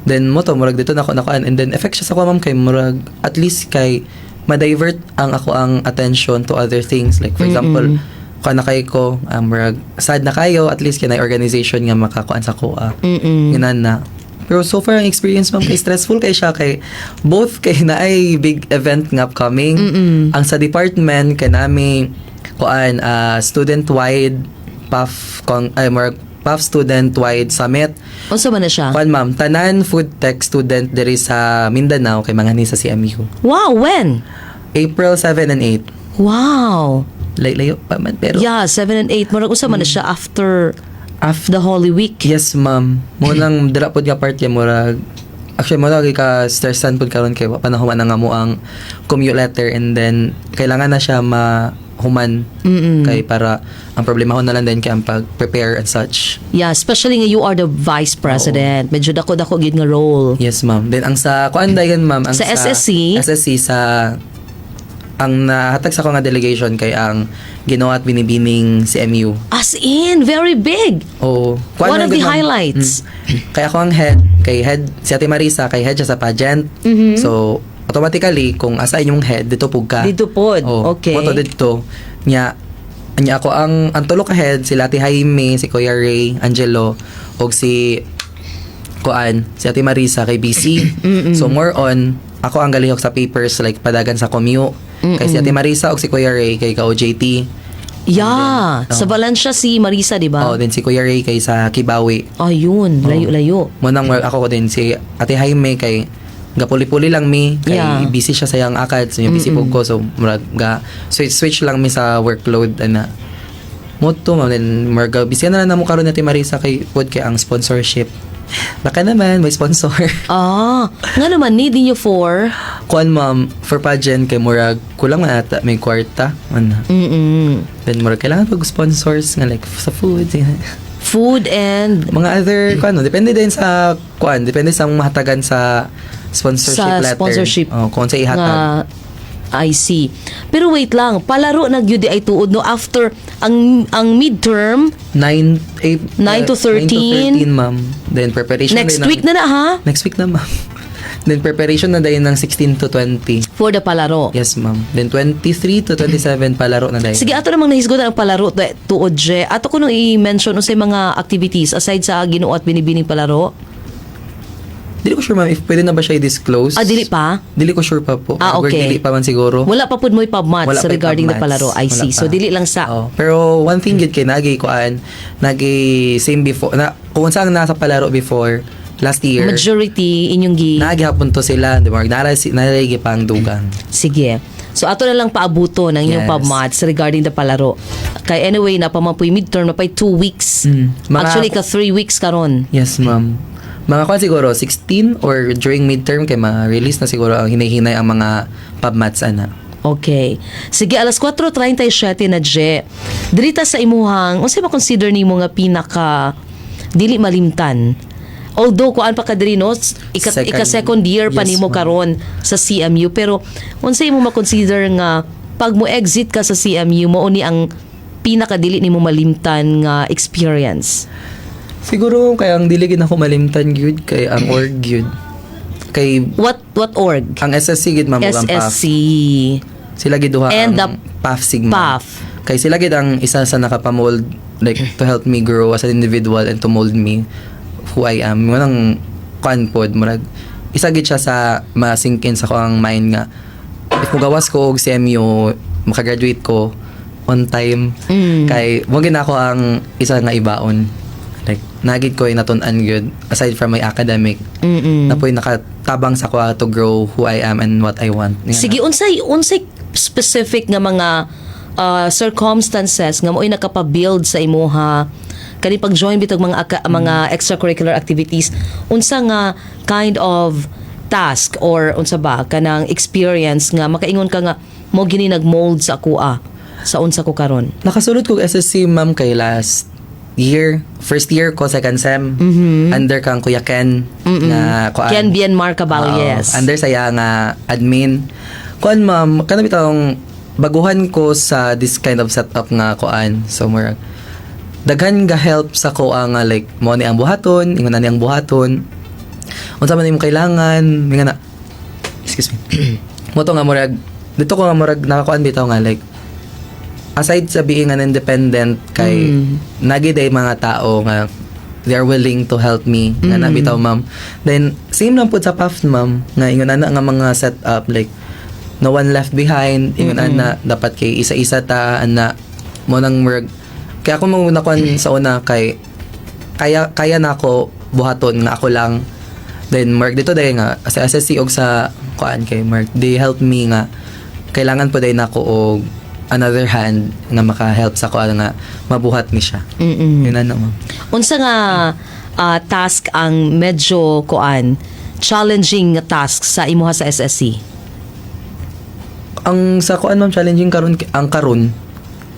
Then mo to murag dito na ako nakuan and then effect siya sa ko, ma'am, kay murag at least kay ma-divert ang ako ang attention to other things, like for example, kuan na kay ko, murag sad na kayo, at least kay organization nga makakuan sa ko. Ginan na. Pero so far ang experience, ma'am, kay stressful kay siya kay both kay naay big event nga upcoming. Ang sa department kay nami kuan student wide PAF con ay murag PAF student wide summit. Unsa man na siya? Kuan, ma'am, tanan food tech student diri sa Mindanao kay mga ni sa CMU. Wow, when? April 7 and 8. Wow. Layo pa man pero Yeah, 7 and 8. Murag unsa man na siya, after after the Holy Week? Yes, ma'am. Mo lang dira pod nga part kay murag actually mo lagi ka stressan pod karon kay wa pa nahuman na nga mo ang commute letter and then kailangan na siya mahuman kay para ang problema ko na lang din kay ang pag-prepare and such. Yeah, especially nga you are the vice president. Medyo dako-dako gid nga role. Yes, ma'am. Then ang sa kuan dayon, ma'am, ang Sa SSC? SSC sa ang nahatag sa ko nga delegation kay ang Ginoo at Binibining CMU. As in, very big. Oh, One of the ma'am. highlights. Kaya ako ang head, kay head si Ate Marisa, kay head siya sa pageant. So, automatically kung asa inyong head dito pug ka. Dito pod. Oh, Okay. Mo to dito. Nya nya ako ang tulo ka head sila Ate Jaime, si Kuya Ray, Angelo ug si kuan, si Ate Marisa kay BC. So more on ako ang galihok sa papers like padagan sa commu. Kay si Ate Marisa ug si Kuya Ray kay ka OJT. Yeah, sa Valencia si Marisa, di ba? Oh, then si Kuya Ray kay sa Kibawi. Ayun, layo-layo. Mo nang ako ko din si Ate Jaime kay Gapuli-puli lang mi kay busy siya sa iyang akad, so yung busy pud ko, so murag ga switch switch lang mi sa workload ana mo to, ma'am. Then murag busy na lang namo karon na Marisa kay pod kay ang sponsorship, baka naman may sponsor. Ah, nga naman need ninyo for Kuan, ma'am, for pageant kay murag kulang man ata may kwarta ana. Then murag kailangan pag sponsors nga like sa food, Food and mga other kuan, no? Depende din sa kuan, depende sa mahatagan sa sponsorship Sa letter. sponsorship. Oh, kung sa ihatag. Nga I see. Pero wait lang, palaro na gyud ay tuod, no, after ang midterm? 9, 8, 9 to 13. 9 to 13, ma'am. Then preparation Next din week na na ha Next week na, ma'am. Then preparation na dayon ng 16 to 20. For the palaro. Yes, ma'am. Then 23 to 27 palaro na dayon. Sige, ato namang nahisgotan ang palaro tuod je. Ato ko nung i-mention unsay mga activities aside sa Ginoo at Binibining Palaro. Dili ko sure, ma'am, if pwede na ba siya i-disclose. Ah, dili pa? Dili ko sure pa po. Ah, Or okay. dili pa man siguro. Wala pa pud mo'y pubmats Wala pa regarding the pubmats. palaro. I Wala see. So pa. dili lang sa Oo. Pero one thing gid kay nagi kuan, nagi same before na kung saan nasa palaro before last year. Majority inyong gi Nagi hapon to sila, di ba? Nara si nara pang dugang. Sige. So ato na lang paabuto ng inyong pubmats regarding the palaro. Kay anyway na pa man po'y midterm na pa'y 2 weeks. Actually ka 3 weeks karon. Yes, ma'am. Mga kuan siguro 16 or during midterm kay ma-release na siguro ang hinay-hinay ang mga pubmats ana. Okay. Sige, alas 4:37 na, Je. Dirita sa imuhang, unsay ma-consider nimo nga pinaka dili malimtan? Although kuan pa ka diri, no, ika second year pa nimo Ma'am. karon sa CMU, pero unsay imo ma-consider nga pag mo exit ka sa CMU, mao ni ang pinaka dili nimo malimtan nga experience? Siguro kay ang dili gid ako malimtan gyud kay ang org gyud. Kay What org? Ang SSC gid, ma'am, ug ang PAF. SSC. Sila gid duha And ang the PAF Sigma. PAF. Kay sila gid ang isa sa nakapamold, like to help me grow as an individual and to mold me who I am. Manang kuan pod, murag isa gid siya sa ma-sink in sa ang mind nga if mogawas ko og CMU, makagraduate ko on time kay mo gid ako ang isa nga ibaon, like nagid ko natun-an gyud aside from my academic na po'y nakatabang sa ko to grow who I am and what I want. Nga Sige, unsay unsay specific nga mga circumstances nga mo'y nakapabuild sa imuha kani pag-join bitog mga extracurricular activities? Unsa nga kind of task or unsa ba kanang experience nga makaingon ka nga mo gini nag-mold sa akoa sa unsa ko karon? Nakasulod kog SSC, ma'am, kay last year, first year ko second sem. Under kang Kuya Ken na kuan. Ken Bien Mar Caballes. Oo, under saya nga admin. Kuan, ma'am, kana bitawng baguhan ko sa this kind of setup nga kuan. So murag daghan ga help sa ko nga like mo ni ang buhaton, ingon na ni ang buhaton. Unsa man imong kailangan, nga na, excuse me. Mo to nga murag dito ko nga murag nakakuan bitaw nga like aside sa being an independent kay nagi day mga tao nga they are willing to help me nga na bitaw, ma'am. Then same lang pud sa PAF, ma'am, nga ingon ana nga mga setup, like no one left behind, ingon ana dapat kay isa-isa ta ana mo nang murag kaya ako mo nakuan sa una kay kaya kaya na ako buhaton nga ako lang. Then murag dito dahil nga sa SSC og sa kuan kay murag they help me nga kailangan po dahil nako og another hand nga maka-help sa kuan nga mabuhat ni siya. Yun ano, ma'am. Unsa nga task ang medyo kuan challenging nga task sa imuha sa SSC? Ang sa kuan, ma'am, challenging karon ang karon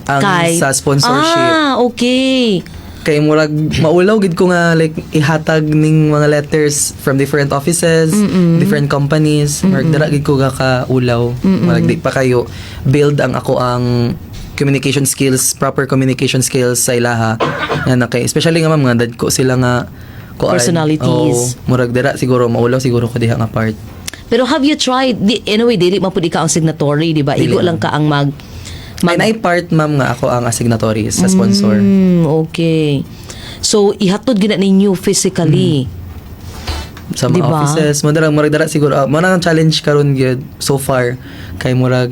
ang sa sponsorship. Ah, okay. Kay murag maulaw gid ko nga like ihatag ning mga letters from different offices, different companies. Murag dara gid ko ga kaulaw. Murag di pa kayo build ang ako ang communication skills, proper communication skills sa ilaha. Nga na kay especially nga, ma'am, nga dad ko sila nga kuan. Personalities. Oo, murag dara siguro maulaw siguro ko diha nga part. Pero have you tried di, anyway dili man pud ikaw ang signatory, di ba? Dili Igo lang. lang ka ang mag May naay part, ma'am, nga ako ang signatory sa sponsor. Okay. So ihatod gina ninyo physically. Sa mga Diba? offices mo dara murag dara siguro mo na ang challenge karon gyud so far kay murag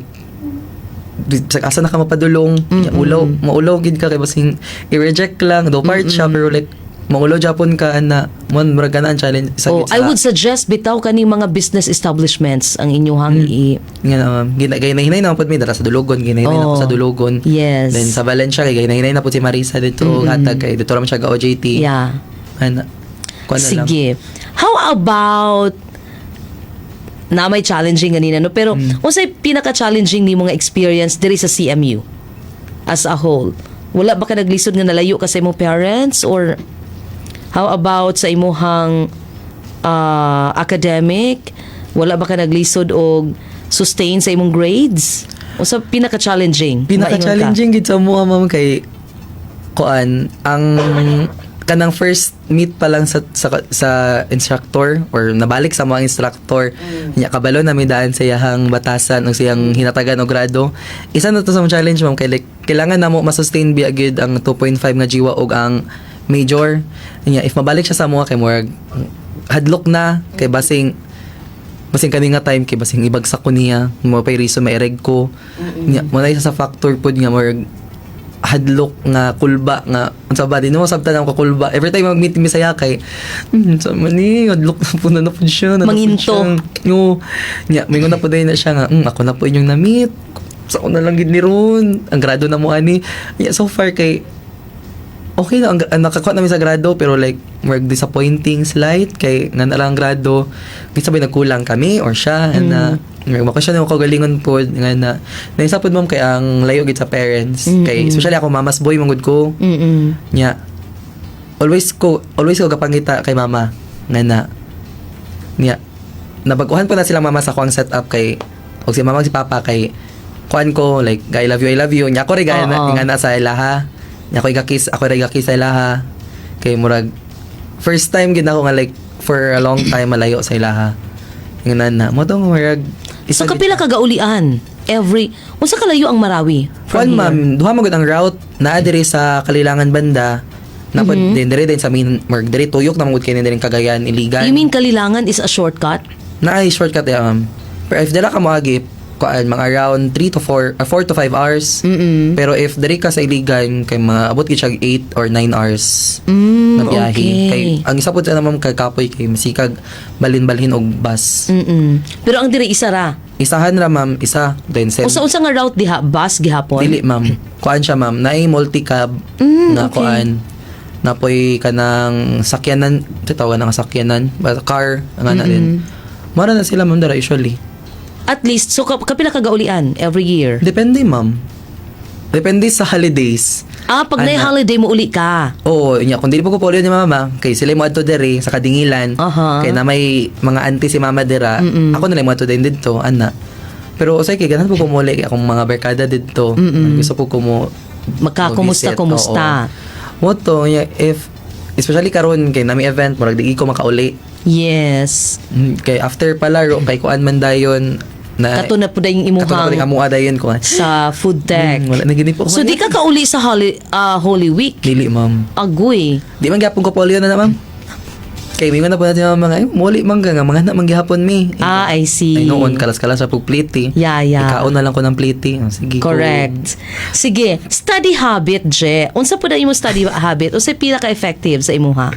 sa asa na ka mapadulong, ulaw maulaw gid ka kay basin i-reject lang do part siya, pero like Mangulo Japon ka ana mo, murag kana ang challenge sa Oh, I would suggest bitaw kani mga business establishments ang inyuhang i Nga na, ma'am. Ginahinay na pud mi dara sa Dulugon, ginahinay na ko sa Dulugon. Then sa Valencia kay ginahinay na pud si Marisa dito hatag kay dito raman siya ga OJT. Ana. Kuan na lang. Sige. How about na may challenging ganina, no, pero unsay pinaka challenging nimo nga experience diri sa CMU as a whole? Wala ba ka naglisod nga nalayo ka sa imong parents, or how about sa imuhang academic? Wala ba ka naglisod og sustain sa imong grades? Unsa pinaka challenging? Pinaka challenging gid sa mo, ma'am, kay kuan ang kanang first meet pa lang sa instructor or nabalik sa mga instructor nya, kabalo na mi daan sa iyahang batasan o siyang hinatagan og grado. Isa na to sa mga challenge, ma'am, kay like, kailangan namo ma-sustain biya gyud ang 2.5 nga jiwa og ang major nya. If mabalik siya sa mga kay murag hadlok na kay basing kani nga time kay basing ibagsak ko niya mo pay reason maireg ko nya. Mo na isa sa factor pod nga murag hadlok nga kulba nga unsa ba, di mo sabtan ang kakulba every time mag-meet mi saya kay sa man ni hadlok na po na po siya na po Manginto. Siya. No nya mingon na po din na siya nga ako na po inyong na-meet sa ko na lang gid ni ron ang grado na mo ani." Nya so far kay okay na ang nakakuha namin sa grado, pero like more disappointing slight kay nga na lang ang grado, minsan ba nagkulang kami or siya and na mako siya na kagalingon pod nga na naisa pod, ma'am, kay ang layo gid sa parents kay especially ako, mama's boy man gud ko. Nya always ko gapangita kay mama nga na niya nabaguhan po na sila mama sa kuang setup kay og si mama og si papa kay kuan ko like, "I love you, I love you." Nya ako rin gaya nga na sa ilaha nya ako igakiss, ako rin igakiss sa ilaha kay murag first time gid ako nga like for a long time malayo sa ilaha nga na mo to murag So kapila ka gaulian every, unsa kalayo ang Marawi from Kuan here? ma'am, duha man gud ang route naa diri sa Kalilangan banda. Napod din diri din sa main, murag diri tuyok na man gud kay diri Cagayan, Iligan. You mean Kalilangan is a shortcut? Naay shortcut ya, ma'am. Pero if dira ka moagi, kuan mga around 3 to 4 4 to 5 hours. Pero if diri ka sa Iligan kay mga abot gid siya 8 or 9 hours na biyahe. Kay ang isa pod sa ma'am kay kapoy kay masikag balin-balhin og bus. Pero ang diri isa ra. Isahan ra, ma'am, isa then send. Unsa-unsa nga route diha, bus gihapon? Dili, ma'am. Kuan siya, ma'am. Naay multicab na kuan. Napoy kanang sakyanan, tawag na nga sakyanan, ba car ang ana din. Mara na sila, ma'am, dara usually. At least so kapila ka gaulian every year? Depende, ma'am. Depende sa holidays. Ah, pag na Ana. holiday mo uli ka. Oo, nya kung dili po ko polio ni mama, kay sila mo adto diri sa Kadingilan. Kay na may mga auntie si mama dira. Ako na lang mo adto din didto, ana. Pero usay kay ganahan po ko muli kay akong mga barkada didto. Gusto po ko mo Magkakumusta, mo-visit, kumusta. Oo. Mo to, nya, if especially karon kay nami event, murag di ko makauli. Kay after palaro kay kuan man dayon na Kato na po yung kato na po imuhang yung amuha dayon ko. Sa food tech. Wala na gini po. So di ka kauli sa Holy Week? Dili, ma'am. Agoy. Di man gyapon ko polio na na, ma'am. Kay mingon na po natin mga ay, muli man ka nga mga na man gihapon mi. Ah, I see. Ay noon kalas-kalas sa pugpliti. Yeah. Ikaon na lang ko ng pliti. Oh, sige ko. Correct. Sige, study habit, Je. Unsa po na imong study habit? Unsa pinaka-effective sa imuha?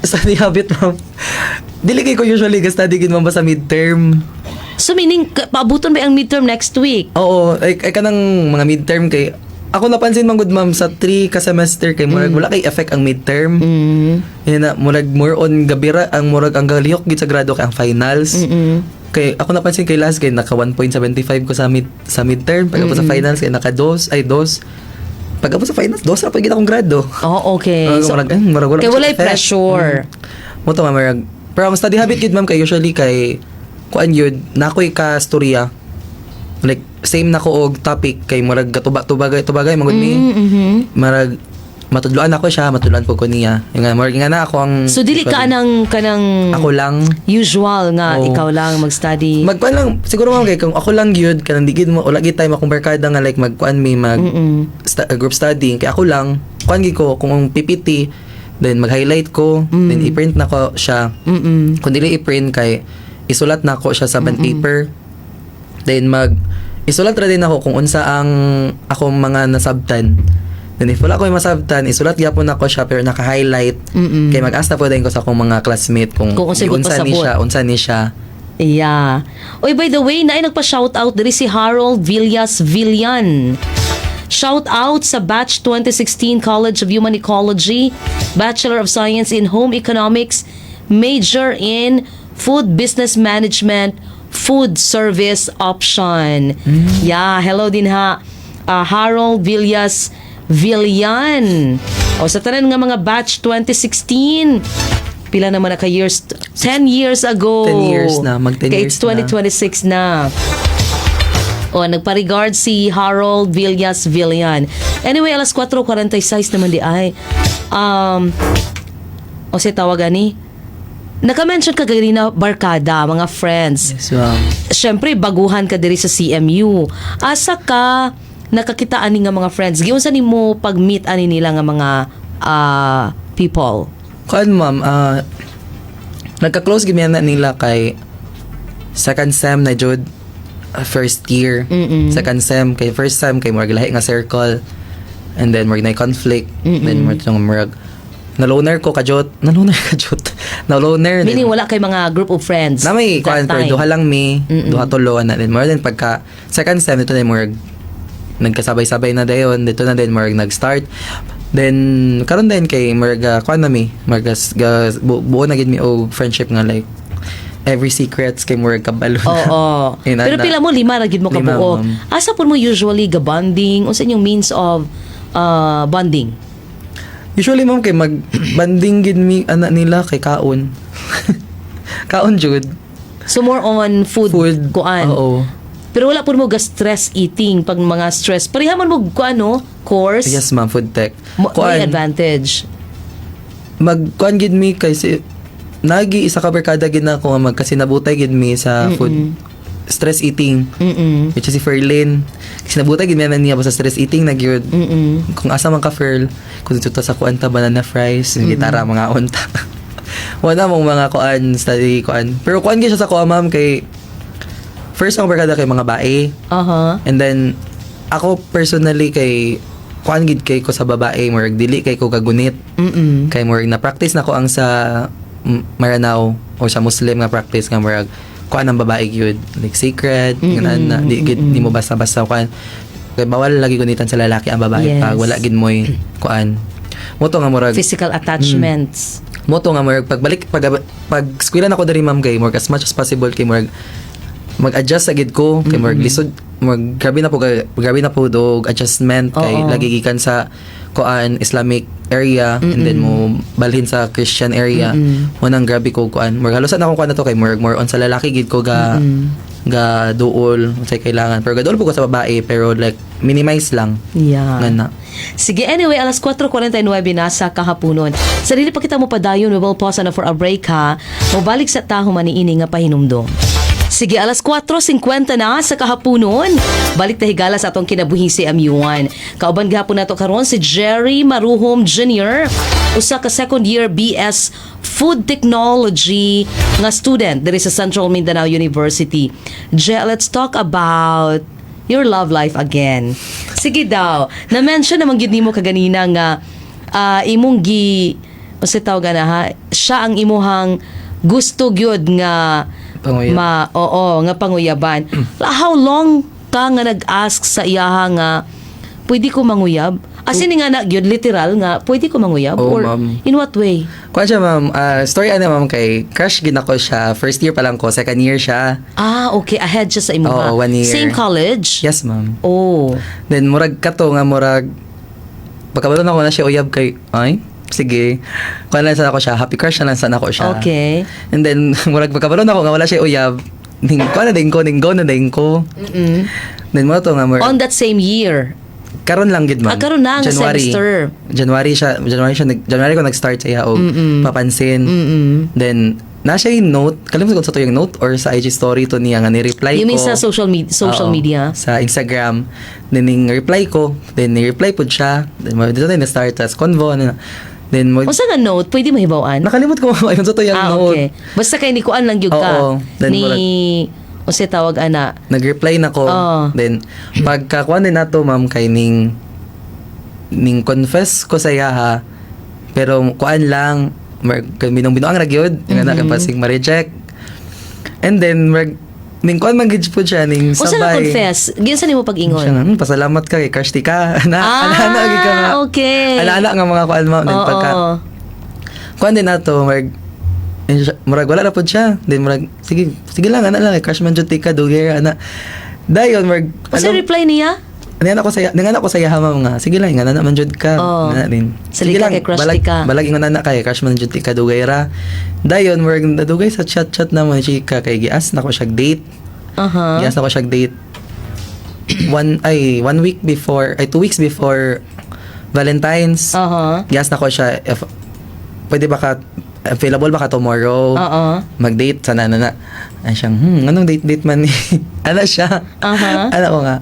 Study habit, ma'am. Dili kay ko usually ga study gid, ma'am, ba sa midterm. So meaning, paabuton ba ang midterm next week? Oo, ay kanang mga midterm kay ako napansin man gud, ma'am, sa 3 ka semester kay murag wala kay effect ang midterm. Yan na murag more on gabira ang murag ang galihok gid sa grado kay ang finals. Kay ako napansin kay last kay naka 1.75 ko sa midterm, pag sa finals kay naka 2 ay 2. Pag sa finals, 2 ra pa gid akong grado. Oh, okay. Ah, So, murag, murag wala kay siya walay effect. pressure. Mo to, ma'am, murag. Pero ang study habit gid, ma'am, kay usually kay kuan yun nakoy ka storya. Like same na ko og topic kay murag gatuba-tubagay tubagay magud mi. Murag matudloan ako siya, matudloan po ko niya. Yung nga, murag nga na ako ang So dili ka usually. anang kanang Ako lang. Usual nga Oo. Ikaw lang mag-study. Magkuan lang siguro, ma'am, kay kung ako lang gyud kanang di gid mo wala gid time akong barkada nga like magkuan mi mag group study kay ako lang kuan gid ko kung ang PPT, then mag-highlight ko, then i-print na ko siya. Kung dili i-print kay isulat na ko siya sa bond paper, then mag isulat ra din ako kung unsa ang akong mga nasabtan. Then if wala ko masabtan, isulat gyapon nako siya pero naka-highlight. Kay mag-ask na po din ko sa akong mga classmate kung, Kung unsay unsa ni pasabot. siya, unsa ni siya. Yeah. Oy, by the way, naay nagpa-shoutout diri si Harold Villas Villan. Shout out sa batch 2016 College of Human Ecology, Bachelor of Science in Home Economics, major in Food Business Management, Food Service Option. Yeah, hello din ha. Harold Villas Villan. O sa tanan nga mga batch 2016, pila naman na ka years? 10 years ago. 10 years na, mag 10 Kay years it's 2026 na. O, nagpa-regard si Harold Villas Villan. Anyway, alas 4:46 naman di ay. O si tawagan ni, naka-mention ka ganina barkada, mga friends. Yes, ma'am. Siyempre, baguhan ka diri sa CMU. Asa ka nakakita ani nga mga friends? Giunsa nimo pag-meet ani nila nga mga people? Kuan ma'am, nagka-close gid na nila kay second sem na jud, first year. Second sem kay first sem kay murag lahi nga circle and then murag na conflict, then murag tong murag na loner ko kajot, na loner kajot, na loner. Meaning wala kay mga group of friends Na may that kuan pero time. duha lang mi, duha tulo na then more than pagka second sem dito na murag nagkasabay-sabay na dayon dito na din murag nag-start. Then karon din kay murag kuan na mi, murag buo na gid mi og friendship nga like every secrets kay murag kabalo na. Yun, Pero ana. pila mo, lima ra gid mo Lima, kabuok. ma'am. Asa pud mo usually ga-bonding? Unsa inyong means of bonding? Usually ma'am kay mag banding gid mi ana nila kay kaon. Kaon jud. So more on food, Food. kuan. Oo. Pero wala pud mo ga stress eating pag mga stress. Pareha man mo kuan no, course. Yes ma'am, food tech. May advantage. Mag kuan gid mi kay si nagi isa ka barkada gid na ako nga magkasinabutay gid mi sa food stress eating. Which is si Ferlin. Sinabutay gid mi na niya basta stress eating na gyud. Kung asa man ka Ferl, kung dito ta sa kuan ta banana fries, gitara mga unta. Wala mong mga kuan study kuan. Pero kuan gid siya sa kuan ma'am kay first ang barkada kay mga bae. And then ako personally kay kuan gid kay ko sa babae, murag dili kay ko kagunit. Kay murag na practice na ko ang sa Maranao or sa Muslim nga practice nga murag kuan ang babae gyud like sacred mm na di gid di mo basta-basta kuan kay bawal lagi gunitan sa lalaki ang babae pag wala gid moy kuan mo to nga murag Physical attachments. Mo to nga murag pagbalik pag eskwela na ko diri ma'am kay murag as much as possible kay murag mag-adjust sa gid ko kay murag lisod, murag grabe na po dog adjustment kay lagi gikan sa kuan Islamic area and then mo balhin sa Christian area mo nang grabe ko kuan, murag halos na akong kuan na to kay murag more on sa lalaki gid ko ga duol unsay kailangan, pero ga duol po ko sa babae pero like minimize lang nga na. Sige, anyway, alas 4:49 na sa kahaponon. Sa dili pa kita mo padayon, we will pause na for a break ha. Mobalik sa taho maniini nga pahinumdom. Sige, alas 4:50 na sa kahaponon. Balik ta higala sa atong kinabuhing CMU1. Kauban gihapon nato karon si Jerry Maruhom Jr., usa ka second year BS Food Technology nga student diri sa Central Mindanao University. Je, let's talk about your love life again. Sige daw. Na-mention naman gyud nimo kaganina nga imong gi unsay tawag na ha, siya ang imuhang gusto gyud nga Panguyab. ma oo nga panguyaban. How long ka nga nag-ask sa iyaha nga pwede ko manguyab? As in nga na gyud literal nga pwede ko manguyab Oo, or ma'am. in what way? Kuan siya ma'am, story ano ma'am kay crush gid ako siya first year pa lang ko, second year siya. Ah, okay, ahead siya sa imuha. Oo, one year. Same college? Yes ma'am. Oh. Then murag kato nga murag pagkabalo na ko na siya uyab kay ay sige. Kuan lang sana ako siya, happy crush na lang sana ako siya. And then murag pagkabalo na ako nga wala siya uyab, ning kuan na din ko, ning go na din ko. Then mo to nga murag On that same year. Karon lang gid ma'am. Ah, karon na ang semester. January siya January ko nag-start sa iya og papansin. Then na siya yung note, kalimot ko sa to yung note or sa IG story to niya nga ni-reply You ko. mean sa social Oo, media? sa Instagram. Then ning reply ko, then ni-reply pud siya. Then dito na start as convo ano na. Then mo Unsa nga note? Pwede mahibaw-an? Nakalimot ko ayun sa to yung Ah, note. okay. Basta kay ni kuan lang gyud ka. Oo. Then Ni unsay tawag ana? Nag-reply na ko. Oo. Then pagka kuan din nato ma'am kay ning Ning confess ko sa iya ha, pero kuan lang, binong binuang ra gyud nga na pasig ma-reject. And then ning kuan man gid po siya, ning Unsa na sabay. confess? Giunsa nimo pag-ingon? Siya nga, "Pasalamat ka kay crush ti ka." Na, Ah, ana ana gid ka nga. Okay. Ana ana nga mga kuan, ma'am. Then pagka kuan din nato, murag wala na pud siya. Then murag sige sige lang, ana lang, crush man jud ti ka, dugay ana. Dayon murag Unsa reply niya? Ningan ako sa iya, ma'am, nga sige lang, nga na man jud ka. Oo. Nga din. Sige ka kay crush balag, ti ka. Balag ingon na kay crush man jud ti ka, dugay ra. Dayon murag nadugay sa chat chat naman chika kay gias na ko siya date. Gias na ko siya date one ay one week before, ay, 2 weeks before Valentine's. Gias na ko siya if pwede ba ka, available ba ka tomorrow? Mag-date sana na na. Ay siyang, "Anong date date man ni?" Ana siya. Ana ko nga,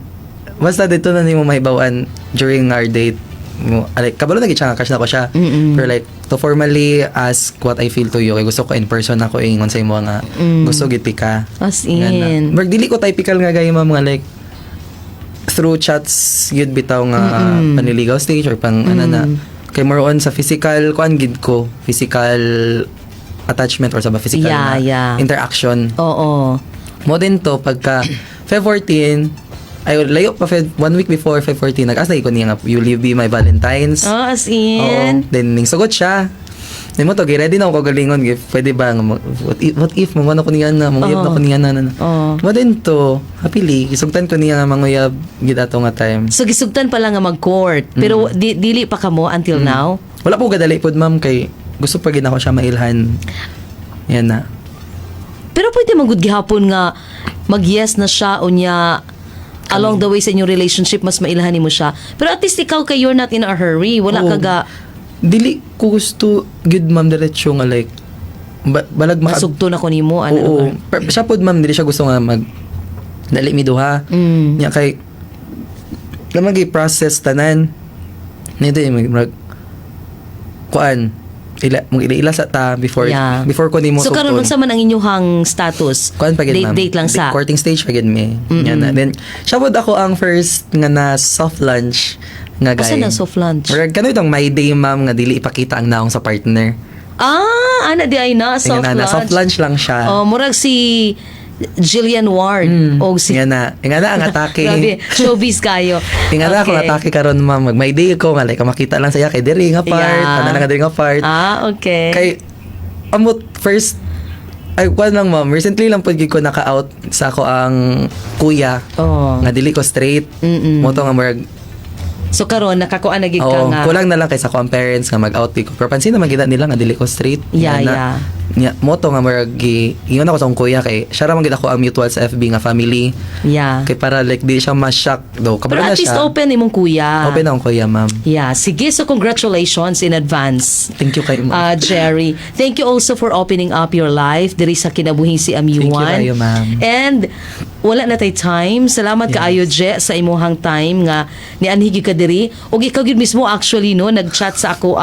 basta dito na nimo mahibaw-an during our date mo, like, kabalo na gid siya nga crush na ko siya. Pero like, to formally ask what I feel to you, kay gusto ko in person ako ingon sa imo nga gusto gid ka. As Nga na. in. Murag dili ko typical nga gay, ma'am, nga like through chats yun bitaw nga panliligaw stage or pang ano na, kay more on sa physical kuan gid ko, physical attachment or sa ba physical na interaction. Mo din to pagka Feb 14, ay, layo pa, Feb, one week before Feb 14, nag-ask na ko niya nga, "Will you be my Valentine's?" Oh, as Oo. in. Then ning sugot siya. Then mo to, ready na ako kagalingon, give, pwede ba nga what if mangano ko niya na, manguyab na ko niya na, na, na. Mo din to, happily gisugtan ko niya nga manguyab gid ato nga time. So gisugtan pa lang nga mag-court. Pero dili pa kamo until now. Wala po gadali pod, ma'am, kay gusto pa gid ako siya mailhan. Yan na. Pero pwede man gud gihapon nga mag-yes na siya unya along the way sa inyong relationship mas mailhan nimo siya. Pero at least ikaw kay you're not in a hurry. Wala ka ga Dili ko gusto gud, ma'am, diretso nga like balag maka masugto na ko nimo ano. Oo. Pero siya pod, ma'am, dili siya gusto nga mag dali mi duha. Nya kay naman process tanan. Nito yung mag kuan ila mag ila sa ta before before ko nimo So karon sugton. Unsa man ang inyuhang status? Kuan pa gid, Date ma'am. date lang sa. Courting stage pa gid mi. Yan na. Then siya pod ako ang first nga na soft launch nga guy. Asa na soft launch? Murag kano itong my day, ma'am, nga dili ipakita ang naong sa partner. Ah, ana di ay na soft Tingnan na, launch. soft launch lang siya. Oh, murag si Jillian Ward o si Nga na. Nga na ang atake. Grabe, showbiz kayo. Nga na akong atake karon, ma'am. Mag my day ko nga like makita lang sa iya kay diri nga part, ana nga diri nga part. Ah, okay. Kay amot first ay kuan lang, ma'am, recently lang pud gid ko naka-out sa ako ang kuya nga dili ko straight. Mo to nga murag So karon nakakuan na gid ka Oo, nga. kulang na lang kay sa akong parents nga mag-out di ko. Pero pansin naman gid nila nga dili ko straight. Nga na, nya, mo to nga murag ingon ako sa akong kuya kay siya ra man gid ako ang mutual sa FB nga family. Kay para like di siya ma-shock do. Pero Kabalo na at least siya. open imong kuya. Open akong kuya, ma'am. Yeah, sige. So congratulations in advance. Thank you kay ma'am. Jerry. Thank you also for opening up your life diri sa Kinabuhing si Thank you Amiwan. kayo, ma'am. And wala na tay time. Salamat kaayo, Je, sa imuhang time nga nianhi gyud ka diri. Ug ikaw gyud mismo actually no nag-chat sa ako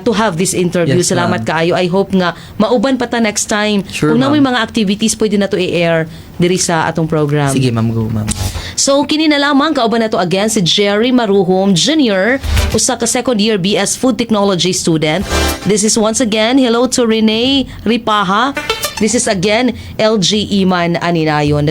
to have this interview. Yes, Salamat ma'am. kaayo. I hope nga mauban pa ta next time. Sure, Kung naa ma'am. mga activities pwede na to i-air diri sa atong program. Sige, ma'am, go, ma'am. So kini na lamang, kauban nato again si Jerry Maruhom Jr., usa ka second year BS Food Technology student. This is once again hello to Renee Ripaha. This is again LG Iman Aninayon.